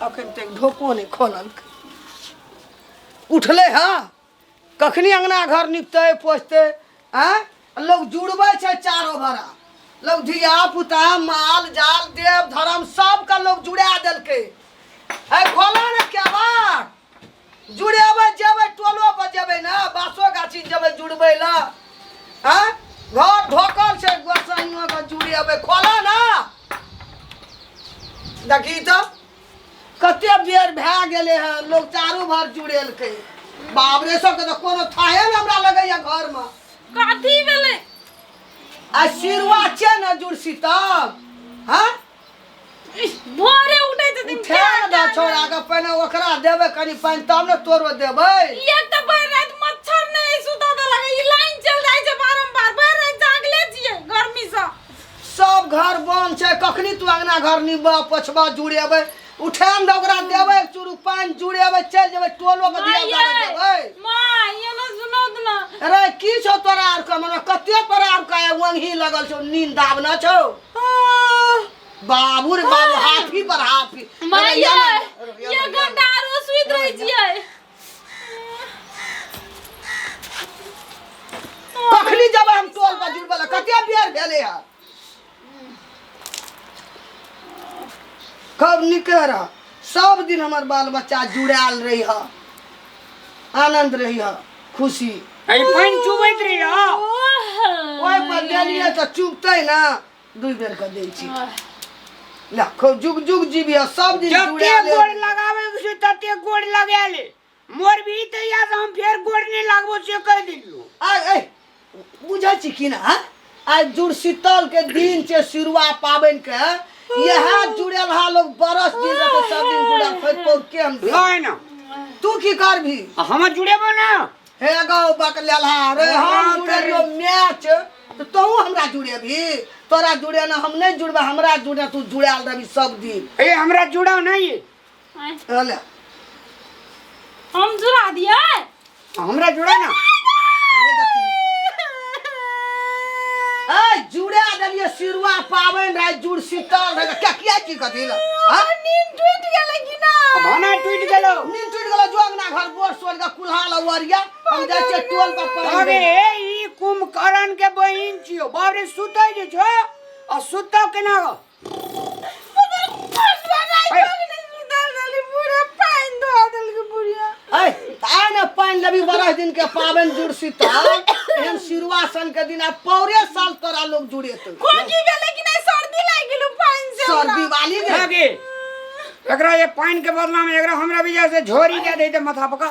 अखन तक ढोको नहि खोललकै। उठलै हँ कखनी अङ्गना घर निपतै पोछतै? आँय, लोक जुड़बै छै चारो भरा, लोक धिया पुता माल जाल देव धर्म सबके लोक जुड़ा देलकै। है खोला ने केबाड़, जुड़ेबै जेबै टोलो पर जेबै ने, बाँसो गाछी जेबै जुड़बै लए। आँय, घर ढोकल छै, गोसाइयोके जुड़ेबै। खोला ने, देखी तऽ कते बेर भए गेलै हँ, लोक चारू भर जुड़ेलकै। बाप रे, सबके तऽ कोनो थाहे ने हमरा लगैया घरमे। कथी भेलै? आ सिरुआ छै ने जुड़सी तब? हँ, भोरे उठै छथिन। उठा दे छौड़ा के, पहिने ओकरा देबै कनि पानि तब ने तोरो देबै। एक तऽ भरि राति मच्छर नहि सुता देलक, ई लाइन चलि जाइ छै बारम्बार, भरि राति जागले छियै गर्मीसँ। सब घर बंद छै, कखनी तू अंगना घर निबा पोछबा जुड़ेबै? उठाम दे ओकरा, देबै एक चूरू पानि, जुड़ेबै, चलि जेबै टोलो के धिया पुता के देबै। माँ ये ना सुनो ना। अरे की छौ तोरा आर के मने? कते तोरा आर के ओंघी लगल छौ, नींद दाबना छौ? बाबू रे बाबू, हाथी पर हाथी। माँ अरे ये या ना, अरे या ये ना, या घंटा आरो सुति रहै छियै। ना। कखनी जेबै हम टोल पर जुड़बै लए? कते बेर भेलै हँ। कब निके रह, सब दिन हमर बाल बच्चा जुड़ायल रही ह, आनंद रही ह, खुशी। एहि पानि चुबैत रही हँ। ओहि पर देलियै तऽ चुपतै ना? दू बेर के दै छी ला, खूब जुग जुग जीबिह, सब दिन जते जुड़ायल। गोड़ लगाबै के छै तते गोड़ लगा ले, मोर भी तैया से हम फेर गोड़ नहीं लगबो से कह दिलियो। आइ ए बुझै छी कि ना, आइ जुड़ शीतल के दिन छै, सिरुआ पाबनि के। इएह जुड़ल हा लोग बरस दिन रहते, सब दिन जुड़ल। फेर पौर के हम देब। लय ना। तू की करबी? हम जुड़ेबो ना। हे गौ बकलेल हा रे, हम जुड़ेलियो मैच तऽ तोहू हमरा जुड़ेबही? तोरा जुड़े ना, हम नहीं जुड़बे, हमरा जुड़े, तू जुड़ायल रहबी सब दिन। ए हमरा जुड़ाव नहीं। ले। हम जुड़ा दिए? हमरा जुड़ा ना। ए जुड़ा देलिए, सिरुआ पाबनि रहै, जुड़ शीतल रहै, क्या किया की कथी ल? हाँ? नींद टूटि गेलै कि ना? भाना टूटि गेलो। नींद टूटि गेलो। जो अंगना घर बोर सोर के कुल्हा ल ओरिया, हम जाइ छियै टोल पर पानि अरे दै लए। ई कुंभकर्ण के बहिन छियो, बाप रे, सुतै जे छो आ सुतौ केना गो? ऐ आइ ने पानि लेबी? बरस दिन के पाबनि जुड़ शीतल, एहन सिरुआ सन के दिन आ पौरे साल तोरा लोग जुड़ेतौ। खोकी भेलै कि नहि? सर्दी लागि गेलो पानि से हमरा। सर्दी वाली ने। ना गे, एकरा ये पानि के बदला में एकरा हमरा भी से झोरी दे दे माथा पका।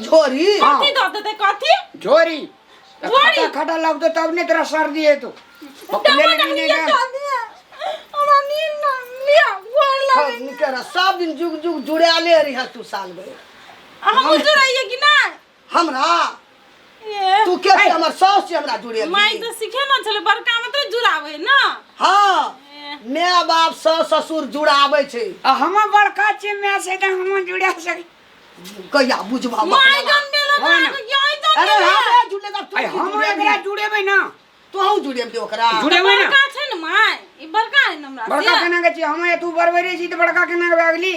झोरी? हाँ। कथी दऽ देतै? कथी? झोरी। झोरी? खटा खटा लगतो तब ने तोरा सर्दी हेतो। पकड़ले डबल लेकिन नहीं लिया गए। दऽ दिया। हमरा नींद ना लिया गोर खूब लगे। नीके रह, सब दिन जुग जुग जुड़ाले रही तू साल भरि। हम जुड़ाइए कि नहि? हमरा ए, तू के छी? हमर साउस छी हमरा जुड़ेली? माय तऽ सीखे ना छलै, बड़का में तऽ जुड़ाबै ना। हाँ। ए, माय बाप सास ससुर जुड़ाबै छै। आ हम बड़का छी मैं से तऽ हम जुड़ा सकी। कहिया बुझबा? माय जन मेला हाँ ना। यही जन अरे मेला। हमरा जुड़े तब तू अरे की हम जुड़ेबही? एकरा जुड़ेबै ना। तोहूँ जुड़ेबही ओकरा? जुड़ेबै ना। बड़का छै ने माय, ई बड़का है ने हमरा बड़का से। केना के छी हम? तू बड़बरे छी तऽ बड़का केना के भए गेली?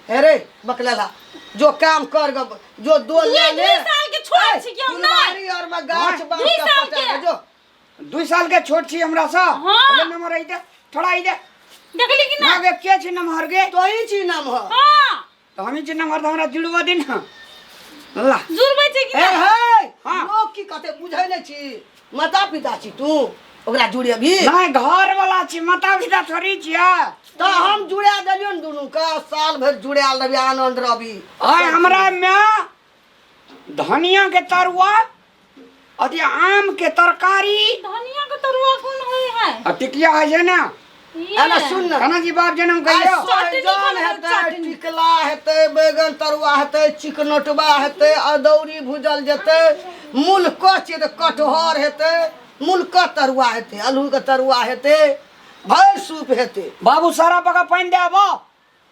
हे रे बकलेला, जो काम कर ग, जो दो ले ले। 2 साल के छोट छी कि हम नहि? फुलबाड़ी और में गाछ हाँ। बाँस दुई के साल पटा के। के जो। 2 साल के छोट छी हमरा से? हाँ। ले नंबर आई दे, थोड़ा आई दे। देखली कि ना ना? गे, के छी नंबर गे? तो ही छी नाम ह। हाँ। तऽ हमी छी नंबर तऽ हमरा जुड़बो दे ना ला। जुड़बै छै कि हे ना? हे। हाँ। लोग की कहते बुझै नहि छी? माता पिता छी तू, ओकरा जुड़ेबही? नहीं, घर वाला छी, माता पिता थोड़ी छियै। तऽ हम जुड़ा देलियौ ने दुनू के, साल भरि जुड़ायल रहबी, आनंद रहबी। आय हमरा में धनिया के तरुआ, अथी आम के तरकारी। धनिया के तरुआ कोन होय है? आ टिकिया होइ छै ने। एना सुन ने। खाना जी बाप जनम आइ कहियो। चटनी सोहजन खाना, हेतै, चटनी। टिकला हेतै, बैगन तरुआ हेतै, चिकनोटबा हेतै, अदौरी भूजल जेतै, मूलकच हेतै, कटहर हेतै, मूलकच तरुआ हेतै, आलूके तरुआ हेतै, भरि सूप हेतै। बाबू सारा पका पानि दे आबो।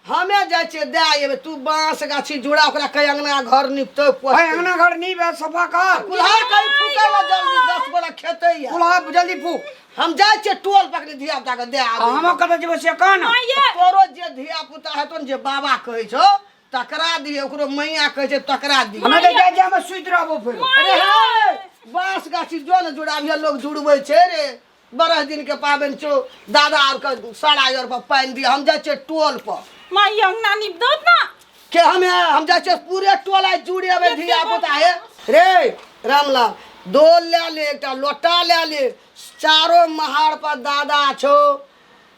हमे जाइ छियै दए अयबै, तू बाँस गाछी जुड़ा, ओकरा कहीं अंगना घर निपतै भाई पोछतै। अंगना घर नहीं बे, सफा कर। कुल्हाड़ कहीं फूकै ला जल्दी, 10 बोरा खेतै या। कुल्हा जल्दी फूक। हम जाइ छियै टोल पकड़ि धिया पुता के दए आ आबै। हम कतऽ जेबै से कह ना। माय ये तोरो जे धिया पुता पुता हेतौ ने जे बाबा कहै छौ तकरा दिहे, ओकरो मैया कहै छै तकरा दिहे। हमरा तऽ जाइ जामे सुति रहबो फेर। अरे हे, बाँस गाछी जो ने जुड़ाबिहे, लोग जुड़बै छै रे। 12 दिन के पाबनि छौ, दादा आर के सराय आर पर पानि दिहे। हम जाइ छियै टोल पर। माई अंगना नीप दो ना। के हम जाइ छियै पूरे टोल आइ जुड़ेबै धिया पुता। हे रे रामलाल, डोल लए ले, एकटा लोटा लए ले, चारो महार पर दादा छौ,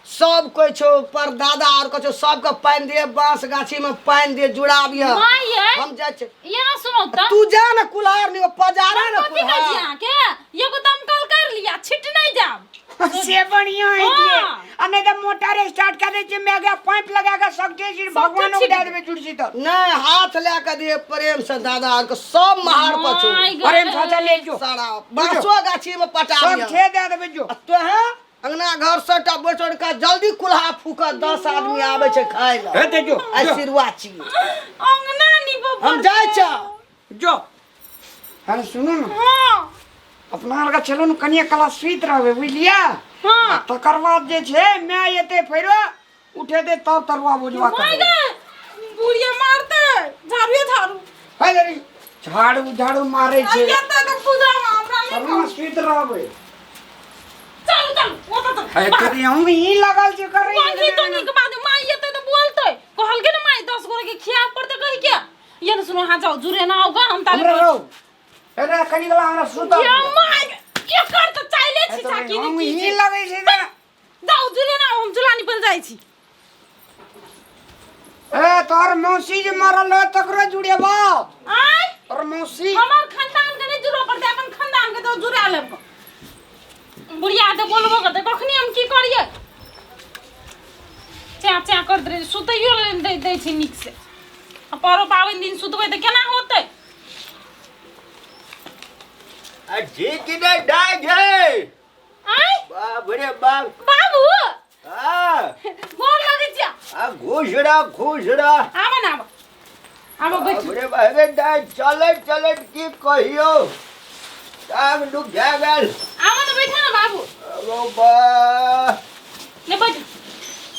सब कोइ छौ, पर दादा आर के छौ, सबके पानि दिए, बाँस गाछी में पानि दिए, जुड़ाबिहे। माई ये हम जाइ छियै। ये ना सुनो त तू जा ने कुल्हार नि पजारा ने कथी कहै छी कुल्हार। अहाँके? एगो दमकल कर लिया, छिट नहीं जाब। से बढ़िया है दिए। हाँ। आ नहीं तो मोटर स्टार्ट कर दे छी, मैं गया पाइप लगा के सबके चीज भगवान छिट के दे देबे जुड़ छी तो। नहीं, हाथ लए के दिए प्रेम से दादा आर के, सब महार पर छौ। My go. प्रेम से ले जो। सारा बाँसो गाछी में पटा सब दिअ। छे दे देबे जो। आ तोहे अंगना घर सबटा बैठल के जल्दी कुल्हा फूक, 10 आदमी आबै छै खाय लए। हेतै जो, आइ जो। सिरुआ छी। अंगना नीपऽ हम जाइ छौ। जो। अरे सुनू ने। हाँ। अपना आरके चलू ने कनिए कला सुति रहबै, बुझलियै? हाँ। आ तकर बाद जे छै माय एतै फेरो उठेतै तब तरुआ भुजवा माय करबै। गे, बुढ़िया मारतै, झाड़ुए झाड़ू। है रे, झाड़ू झाड़ू मारै छै। आइ एतै तऽ पूजा हमरा नहि चलू ने सुति रहबै। चलू चलू, ओतऽ चलू। है तोरी, हम ई लगल छै करै। बाकी तो नीक बात, माय एतै तऽ बोलतै। कहलकै ने माय 10 गोरे के खियाब पड़तै कहि के। ये ने सुनो, हाँ जाओ, जुरे ना होगा, हम ताले हमरा रहो। अरे कनी गला हमरा सुता। ये my, एकर तऽ चाइले छी चाकी ने हम की ई छै। लगै छै ने। जाओ, जुरे ना, हम जुलानी पर जाइ छी। ए तोहर मौसी जे मरल रहे तकरो जुड़ेबा। आय? तोहर मौसी। हमर खानदान के नहीं जुड़ो पड़तै, अपन खानदान के तो जुड़ा लेब। बुढ़िया तऽ बोलबो करतै, कखनी हम की करियै? चा चा करैत रहै, सुतैयो लेल नहि दै छै नीक से। आ परो पाबनि दिन सुतबै तऽ केना होतै? आ ठीक नहि दाइ छै। आय? बाप रे बाप। बाबू। हाँ। गोर लगै छियै। आ खुश रह, खुश रह। आबऽ ने, आबऽ। आबऽ बैठ। बाप रे बाप रे दाइ, चलैत चलैत की कहियौ, टांग दुखा गेल। आबऽ ने, बैठऽ ने बाबू। ओ बा। ने बैठ।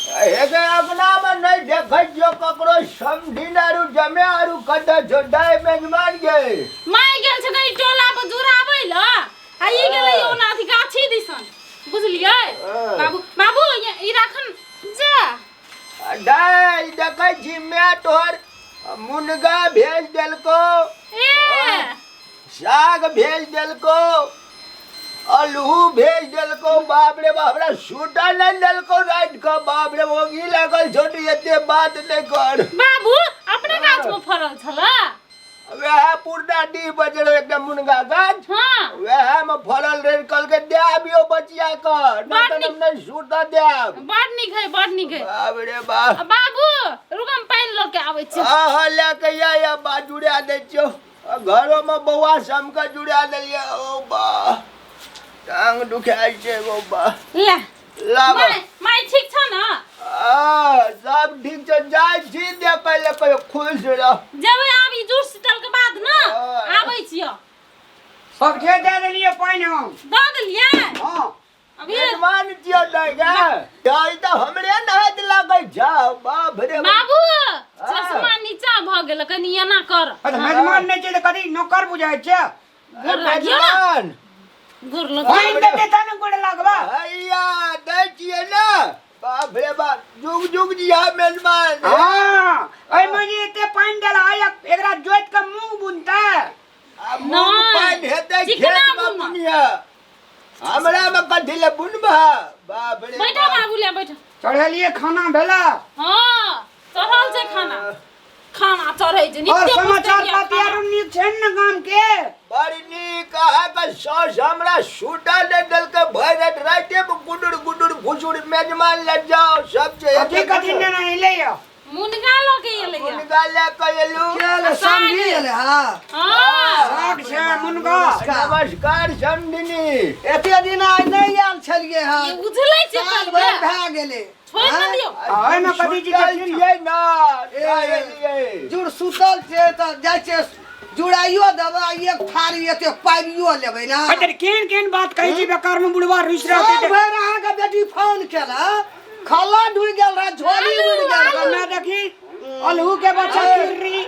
हे गे, अपना में नहीं देखै छियौ ककरो समधिन आरू जमे आरू कतऽ छौ दाइ मेजमान गे? माय गेल छै कनी टोला पर जुड़ाबै लए, आ ई गेलै ओना अथी गाछी दिसन, बुझलियै? हाँ। बाबू, बाबू, ई राखन जा। दाइ देखै छी माय तोहर मुनगा भेज देलकौ। ए। साग भेज देलकौ, अलहू भेज देलकौ। बाप रे बाप, हमरा सूटा नहि देलकौ राति कऽ। बाप रे, ओंघी लागल छौ तऽ एते बात नहि कर। बाबू, अपने गाछ में फड़ल छला? वएह पुरना डीह बजल एकटा मुनगा गाछ। हाँ। वएह में फड़ल रहे, कहलकै दे आबियौ बचिया कऽ, नहि तऽ हम नहि सूटा देब। बड़ नीक है, बड़ नीक है। बाप रे बाप। आ बाबू रुक, हम पानि लऽ के आबै छी। हाँ हाँ, लए के या या बा, जुड़ा दै छियौ। घरो में बौआ सबके जुड़ा देलियै। ओ बा, टांग दुखाइ छै। ओ बा। ले। लाब। माय, माय ठीक छ न? आ, सब ठीक छै, जाइ छी देखै लए। कहियो खुश रह। जेबै आब ई जुड़ शीतल के बाद न। हाँ। आबै छियौ। सबके दे देलियै पानि हम। दऽ देलियै? हाँ। अभी मेजबान छियौ दै गे। जाइ तऽ हमरे नहाइत लागै छौ। बाप रे बाप। बाबू, चश्मा नीचा भऽ गेल, कनी एना कर। अरे मेजबान नहि छै तऽ कथी नौकर बुझाइ छै? गोर लागियौ ने। मेजबान। गोर लग। पानि देतै तब ने गोड़ लगबा। हैया दै छियै ने। बाप रे बाप, जुग जुग जिया मेजबान। हाँ, एहिमे जे एते पानि देला, एकरा जोति के मुँह बुनतै। आ मूँग पानि हेतै चिकना खेतमे बुनब। बुनिया, हमरा मे कथी ले बुनबा? बाप रे बैठा बाप। बाबू, ले बैठा। चढ़ेलियै खाना भेला? हाँ, चढ़ल छै खाना, खाना चढ़ै छै। और नित्य समाचार पुस्तकिया पाती खाना। आरो नीक छै ने गाम के? बड़ नीक। अहाँके साउस हमरा सूटा नहि देलकै, भरि राति रातिमे गुडुर गुडुर भुसुर। मेजमान लग जाओ सब छै। कथी कथी नेने एलै यऽ? मुनगा लऽ के एलै यऽ। मुनगा लए कऽ एलहुँ। चल समझी एलै। हाँ। हाँ। साग छै मुनगा। नमस्कार समधिनी। एते दिन आइ नहि आयल छलियै हँ। ई उझलै छै साल कल भरि के। भए गेलै। छोड़ि ने दियौ। आ ओहिमे कथी चीज सुतल छै ने? छियै ने, ए, एलियै। जुड़ सुतल छै तऽ जाइ छियै जुड़ाइयो देबै आ एक थारी एते पाबियो लेबै ने। अरे केहन केहन बात कहै छी, बेकार में बुढ़वा रुसि रहतै साल तऽ। भरि अहाँके बेटी फोन केला, खल्ला ढुकि गेल रहे, झोली उड़ि गेल रहे। हमरा अलहू के बच्चा किर्री।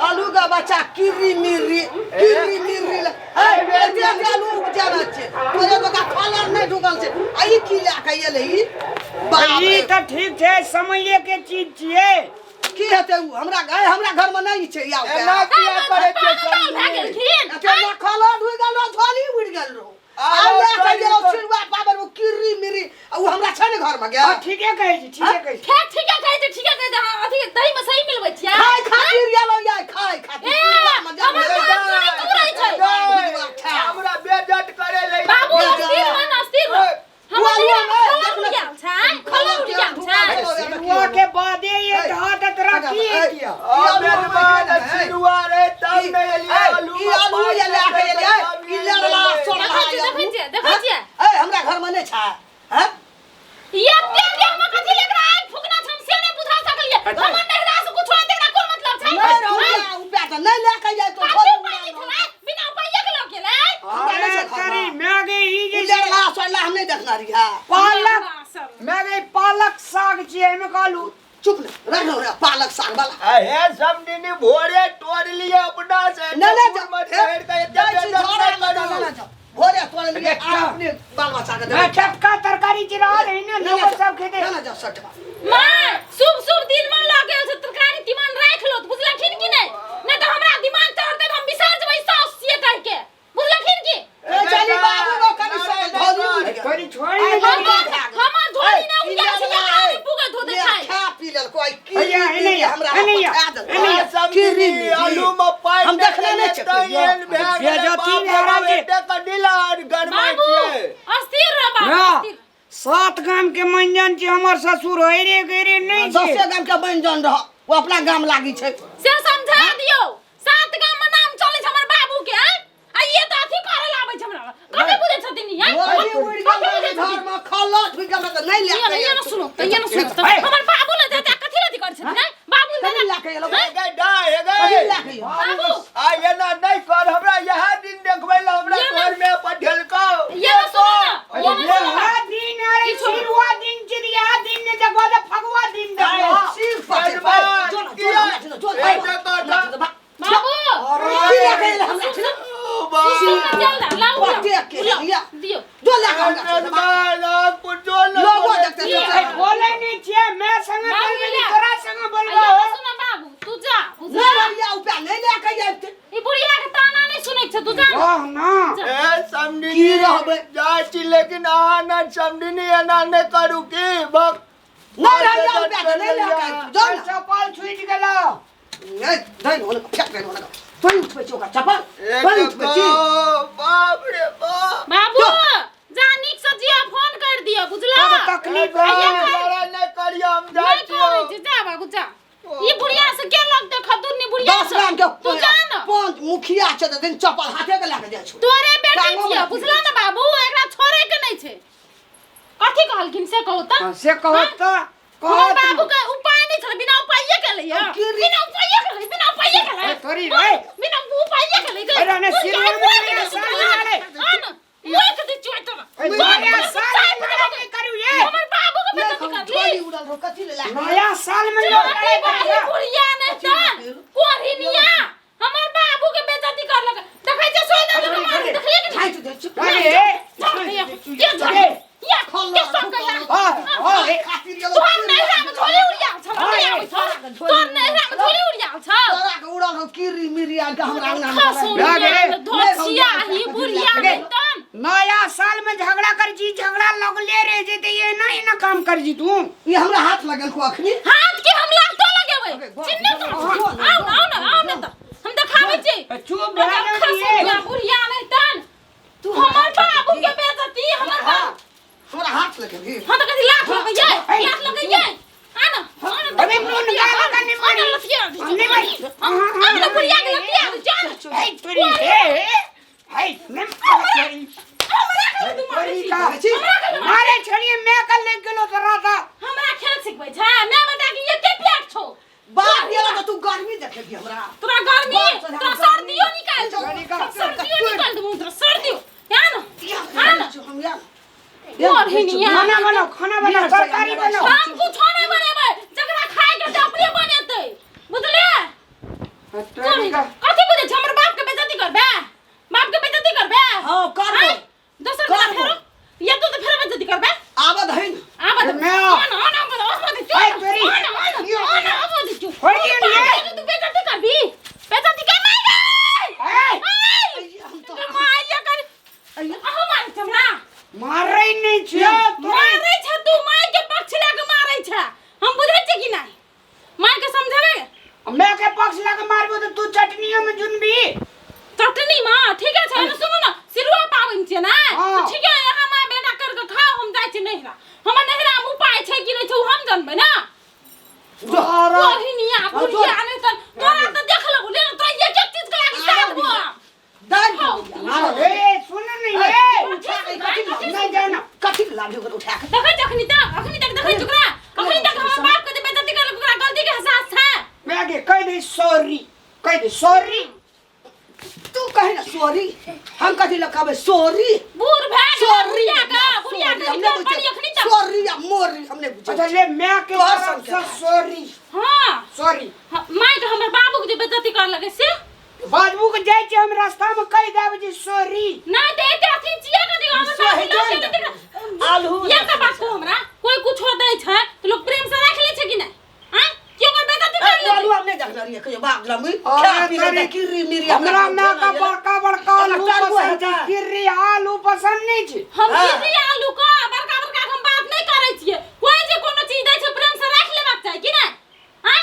आलू के बच्चा किर्री मिर्री किर्री मिर्री ले। ए, एते एते आलू उपजाना छै तोरे बका खलर नहि ढुकल छै आ ई की लए के एलै ई? बाप ई रे। तऽ ठीक छै, समये के चीज छियै। की हेतै उ? हमरा ए, हमरा घर में नहीं छै या। एना किया करै छियै पागल भए समधी? गेलखिन। एते ना खलर ढुकि गेल रहो, झोली उड़ि गेल रहो। आ आरो लए के चोरी गेलौ कर- छिड़ुआ पाबनि उ किर्री मिर्री आ उ हमरा छै ने घर में गे। हँ, ठीके कहै छी, ठीके कहै छी। फेर ठीके कहै छै, ठीके कहै छै। अहाँ अथी दही में सही मिलबै छियै? खाय खातिर एलौ या खाय खातिर ए, छिड़ुआ में जा। हमर बात सुनै तू रहै छै। गै, हमरा बेइज्जत करे ले। बाबू, अस्थिर हो न, अस्थिर हो। हमर आलू नैहरा में ए, खलर देख उड़ि ले। गेल छै, खलर उड़ि गेल छै। सिरुआ के बादे ये ढाट तोरा की हेतिया? सिरुआ रे तब ने एलियै आलू। ई आलू ये लए के एलियै, ई लड़ला सोड़ला। देखै छियै, देखै छियै, देखै छियै। ए, हमरा घर में नहि छै हैं? एते देह में कथी लेकरा आगि फुकना छै, हम से नहि बुझा सकलियै। हमर नैहरा से कुछो आएत, एकरा कोन मतलब छै? नहि रहौ या उपाय तऽ नहि लए के जाय तो। कथी उपाय नहि छलै? बिना उपाये के लऽ गेलै। हमरा नहि अरे छै घर तरी में। मैं गे ई जे ई लड़ला सोड़ला हम नहि देखने रहियै। पालक मैं गे पालक साग छियै, एहिमे कहलू। चुप ने रख रे पालक साग वाला। आ हे समधिनी, भोरे तोड़ लिए अपना से। नहि नहि दूर में ठहर के एते जाइ छी बेइज्जत झोरा नहि लऽ करू। जाउ, नहि जाउ। भोरे तोड़ लिए आ अपने बाल बच्चा के मैं देबै। टटका तरकारी चिरा रही ने, नहि, लोग नहि, सब खेते। नहि, नहि, जाउ सटवा। माँ, शुभ शुभ दिन मन लऽ गेल छै, तरकारी तीमन राखि लो, बुझलखिन कि नहि? नहि तऽ हमरा दिमाग चढ़तै तऽ हम बिसरि जेबै साउस छियै कहिके, बुझलखिन कि? ए, चली बाबू रो कनि सब झोली उड़ि गेल। तोरी छोड़ी। आइ हमर हमर झोली नहि उड़ि गेल छै, एकरा नहि पुगैत होतै खाइ। खा पी लेलको आई की हैया, एने या, हमरा एने या, पठा देलको। एने या। किर्री समधिनी, मिर्री। आलू में पानि हम देखने नहि छियै कहियो। एहन भए गेलै, बेइज्जती बाप रे भए बाप, गेल। एते कडिला आर गरमाइ बाबू, छियै। अस्थिर रह बाबू, ना, अस्थिर। सात गाम के मंजन छी हमर ससुर, हैरे गैरे नहि दसे छै। गाम के बनि जन रह, ओ अपना गाम लागी छै। से समझा दियौ, सात गाम में नाम चलै छै हमर बाबू के। आँय, आ ये तऽ अथी करे लाबै छै हमरा। कथी बुझै छथिन ई, आँय? झोली उड़ि गेल कथी बुझै रहे छथिन? घर में खलत उड़ि गेल रहे तऽ नहि लए ये के ये आयल। न सुनो तऽ, ये न सुनो तऽ, ए। हमर बाबू लए जेतै, कथी लए अथी करै छथिन, आँय? बाबू लए कथी जेतै। लए के एलौ? हे गै डाह, हे गै। कथी लए के एलौ? बाबू। आ एना नहि कर, हमरा इएह दिन देखबै लए हमरा ये ना- घर में पठेलकौ। ये न सुनो न, ये न सुनो न। इएह दिन अरे सिरुआ दिन छी, इएह दिन ने देखबो तऽ फगुआ दिन देखबो। सिर पर छै, भाई। जो ना, जो ना, हमरा छिनो, जो ना, ए, हमरा देखो, छिनो, भाग। बाबू, की लए के एलै हमरा छिनो? सुन न, चल ना, लाउ, लाउ, पटेक के लाउ, लिया। दियौ। जो लए के हमरा छिनो, भाग। लोगो देखते ये- छै। ए, बोलै नहि छियै, मैं संगे बाबू, बोलबै ले। तोरा संगे आ बोलबो। ये न सुनो बाबू, तू जा, बुझला? नहि रहिया उपाय नहि लए के आबिते। ई बुढ़िया के ताना नहि सुनै छै, तू जा न। रह ना। ए समधिनी, की रहबै? जाइ छी, लेकिन अहाँ न समधिनी एना नहि करू की भक। नहि रहिया उपाय तऽ नहि लए के आबिते। जो ना। चप्पल छूटि गेलौ। नहि, नहि, होने फेक दे, होने तोरी उठबै छी ओकरा चप्पल, तोरी उठबै छी। बाप रे बाप। बाबू, जा, नीक से जिया, फोन कर दियौ, बुझला? बड़ तकलीफ आ ये है। लड़ाई नहि करियौ, हम जाइ नहि करै छियौ। छी, जा बाबू जा। ई बुढ़िया से के लगतै खदुरनी बुढ़िया 10 से? ग्राम के तू जा न। पांच मुखिया छै तऽ दिन चप्पल हाथे के लए के जाइ छौ। तोरे बेटी टांगो छियै, में। बुझला ने बाबू? एकरा छोड़े के नहि छै। कथी कहलखिन से कहू तऽ? हाँ, से कहत तऽ हमर कहत। बाबू के उपाय नहि छलै, बिना उपाये के लैया, की बिना उपाये के लै, बिना उपाये के लै। ए, तोरी रे। बिना उपाये के लै। अरे, ने सिरवा में नया साल मना ले। ए, नया साल में लड़ाई नहि करू ये। हमर बाबू के नहि, बेइज्जती हम करली। झोली उड़ल रहो, कथी ले लए के नया साल में लोग लड़ाई बाबू करिया। बुढ़िया नहि तन कोढ़िनिया हमर बाबू के बेइज्जती करलक। देखै छै सोइ देलक मार, देखलियै कि नहि? झाँटि दै छी। अरे के झोली या के सब कहिया? हाँ हाँ रे। खातिर गेलौ। तोहर नैहरा में झोली उड़ियाल छौ, नहि आबै छौ? तोहर नैहरा में झोली उड़ियाल छौ? तोरा के उड़ल रहो कीरी मिरी आन के हमरा अंगना में। खसुनिया भए गेलै। धोछिया ही बुढ़िया गे। नहि तन। नया साल में झगड़ा कर छी, झगड़ा लगले रह जेते, ये ना एना काम कर छी तू। ई हमरा हाथ लगल को अखनी। हाथ के हम लागतो लगेबै चिन्ने तो। आउ न, आउ न, आउ न तऽ हम देखाबै छी। चुप भए गेल खसुनिया ये। बुढ़िया नहि तन, तू हमर बाबू के बेइज्जती, हमर बाबू हमरा हाथ लगेबही? हाँ तऽ कथी लात लगैयै, लात लगैयै? आ न, आ न। अबे मुन गाला का नहीं मारी। आ न, लतिया दी। हम नहीं मारी। हाँ, हाँ, आ न, बुढ़िया के लतिया दी, जा न। हे तोरी, हे हे हे नहीं तोरी। हमरा के तू मारै तोरी छी? का हमरा के मारे छड़िए, मैं कल ले गेलो तो राता। हमरा खेल सिखबै छै? मैं बेटा के एते पेट छौ। बाप गेला तऽ तू गर्मी देखेबही हमरा? तोरा गर्मी, बाप रे, तोरा सर्दियो निकाल दो। निकाल। सर्दियो निकाल देबो तोरा, सर्दियो। आ न, आ न। हम या कोढ़िनिया। खाना बनाओ, खाना बनाओ, तरकारी बनाओ। हम कुछो नहि बनेबै, जकरा खाय के छै अपने बनेतै। चोरी कथी बुझै छै हमर बाप के बेइज्जती करबे बाप के बेइज्जती करबे हाँ, करबो। आँय? दोसर दिना करबो। फेरो ये तू तो फेरो बेइज्जती करबे आबद है ना आबद मैं आन आन आबद आबद चुप आय, तोरी। आन आन आन आबद चुप छोड़ दियो ने। तू बेइज्जती करबी बेइज्जती कर मार ए, हम तो मार या कर अहाँ मारै छै हमरा मारै नहि छियौ तोरे। मारै छै तू माय के पक्ष लए के मारै छै हम बुझै छियै कि नहि माय के समझावे मैं के पक्ष लगा मारबो तो तू चटनियो में जुनबी चटनी माँ ठीक है छै ने सुनू ना सिरुआ पाबनि छै ने हाँ। तऽ ठीक है यहाँ माय बेटा कर के खाओ हम जाइ छी नैहरा हमर नैहरा में उपाय छै कि नहि छै उ हम जानबै ना अरे बहिनिया बुढ़िया नहि तऽ तोरा तऽ देख लेबो ले तोरा एक एक चीज के लागी साथ बो दान ए सुन नहीं ए नहीं जाओ ना कथी के लाभी ओकर उठा के देखै छी अखनी तक अखनी तक देखै छी ओकरा अखनी तक हमर बाप के जे बेइज्जती करलक ओकरा गलती के एहसास छै मैं आगे कह दे सॉरी कह दे सॉरी तू कहे ना सॉरी हम कथी लग कहबै सॉरी बूढ़ भए गेलै सॉरी बुढ़िया के बुढ़िया के हमने इज्जत बड़ी अखनी तक सॉरी या मोरी हमने बुझे अच्छा ले मैं के तोहर तरफ संग से सॉरी हाँ सॉरी हाँ, माय के हमर बाबू के जे बेइज्जती कर लगे से बाजबू के जाइ छी हम रास्ता में कह देब जे सॉरी नहीं तो एते अथी चिया के दियो हमर बाबू लोग के देख आलू ये का बात कहो हमरा कोई कुछ हो दै छै तो लोग प्रेम से राख ले छै कि नहीं हां क्यों कर बेइज्जती कर ले आलू हमने देखने रहिए कहियो बाप लम्बी अरे खा पी तोरी- ले किरी मिरी हमरा माय का बड़का बड़का आलू आलू पसंद छै हेतै। किर्री आलू पसंद नहीं छै हम हाँ। किसी आलू का बड़का बड़का हम बात नहीं करै छियै कोई जे कोनो चीज दै छै प्रेम से राख लेबाक चाही कि नहीं हां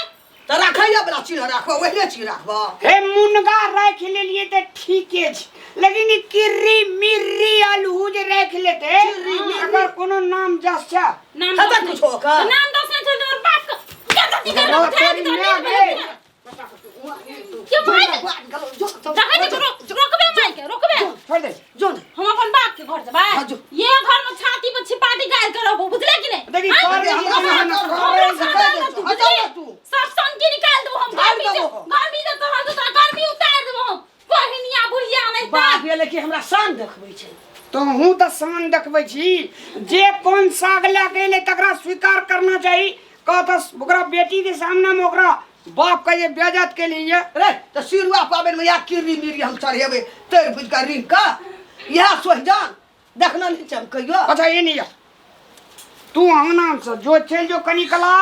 तऽ राखैया वाला चीज राखबो ओहने चीज राखबो हे मुनगा राखि लेलिए तऽ ठीके छै लेकिन ई किर्री मिर्री आलू जे राखि लेते अगर कोनो नाम जस छै नाम हेतै दस नहि। कुछो ओकर? नाम दस नहि छै तोर बाप के बेइज्जती कर रो तोरी माय गे। के माय देखै छी रोकबे माय के रोकबे छोड़ दे जो ने हम अपन बाप के घर जेबै हाँ, जो। ये घर में छाती पर छिपाटी गाल के रहबो बुझले कि नहीं देखी, हाँ? घर में हमरा हमरा हमरा घर में सामान ना तू हटाओ बुझली? ना तू। सब सन के निकाल देबो हम झाड़ गर्मी से देबो हम। गर्मी से तोहर दूसरा गर्मी उतार देबो हम बहिनिया बुढ़िया नहीं बाप रे लेकिन हमरा शान देखबै छै तोहूँ तऽ शान देखबै छी जे कोन साग लए के एलै तकरा स्वीकार करना चाही कह तऽ ओकरा बेटी के सामने में ओकरा बाप के जे बेइज्जत केलिए रे तऽ सिरुआ पाबनि में या किरी मिरी हम चढ़ेबै तैर बुझि कऽ रिंग कऽ इएह सोहिजन देखना नहीं छै हम कहियो अच्छा ये नहीं तू अंगना से जो चल जो कनी कला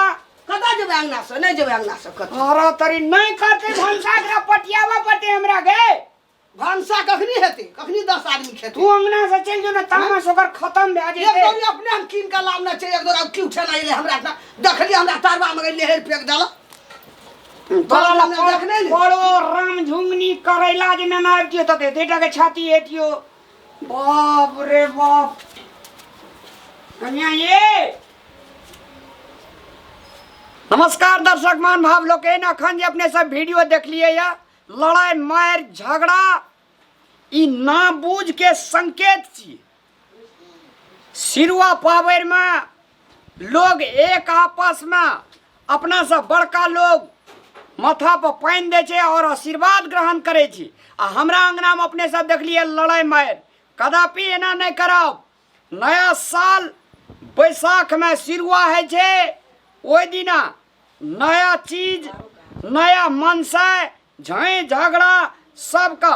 कतऽ जेबै अंगना से नहीं जेबै अंगना से कतऽ अरे तरी नहीं करते भनसा एकरा पटियावा पटे हमरा गे भनसा कखनी हेतै कखनी 10 आदमी खेतै तू अंगना से चल जो ना तामस ओकर खत्म भए एक जेतै दौरी अपने हम कीन के लाबने छै एक दौरी की उठेना एलै हमरा इतना देखलियै हमरा तरवा में लेहर फेंक देलक तोरा हमरा देखने ने। बड़ो राम झुंगनी करैला जे नेना आबितियो तऽ एते टा के छाती हेतियो बाप रे बाप कन्या ये नमस्कार दर्शक मान भाव लोकनि अखन जे अपने सब वीडियो देखलिए या लड़ाई मारि झगड़ा ई ना बूझ के संकेत छी सिरुआ पाबनिमे लोग एक आपसमे अपना से बड़का लोग माथा पर पानि दै छै आओर आशीर्वाद ग्रहण करै छी आ हमरा अङ्गनामे अपने सब देखलियै लड़ाइ मारि कदापि एना नहि करब नया साल बैसाखमे सिरुआ होइ छै ओहि दिना नया चीज नया मनसे झै झगड़ा सबके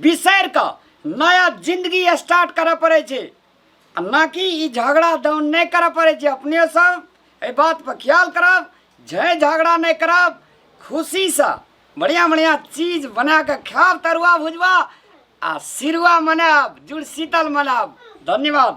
बिसरि कऽ नया जिंदगी स्टार्ट करऽ पड़ै छै आ ना कि ई झगड़ा दौन नहि करऽ पड़ै छै अपने सब एहि बातपर ख्याल करब झै झगड़ा नहि करब खुशीसँ बढ़िआँ बढ़िआँ चीज बना कऽ खायब तरुआ भुजबा आ सिरुआ मनायब जुड़ शीतल मनायब धन्यवाद।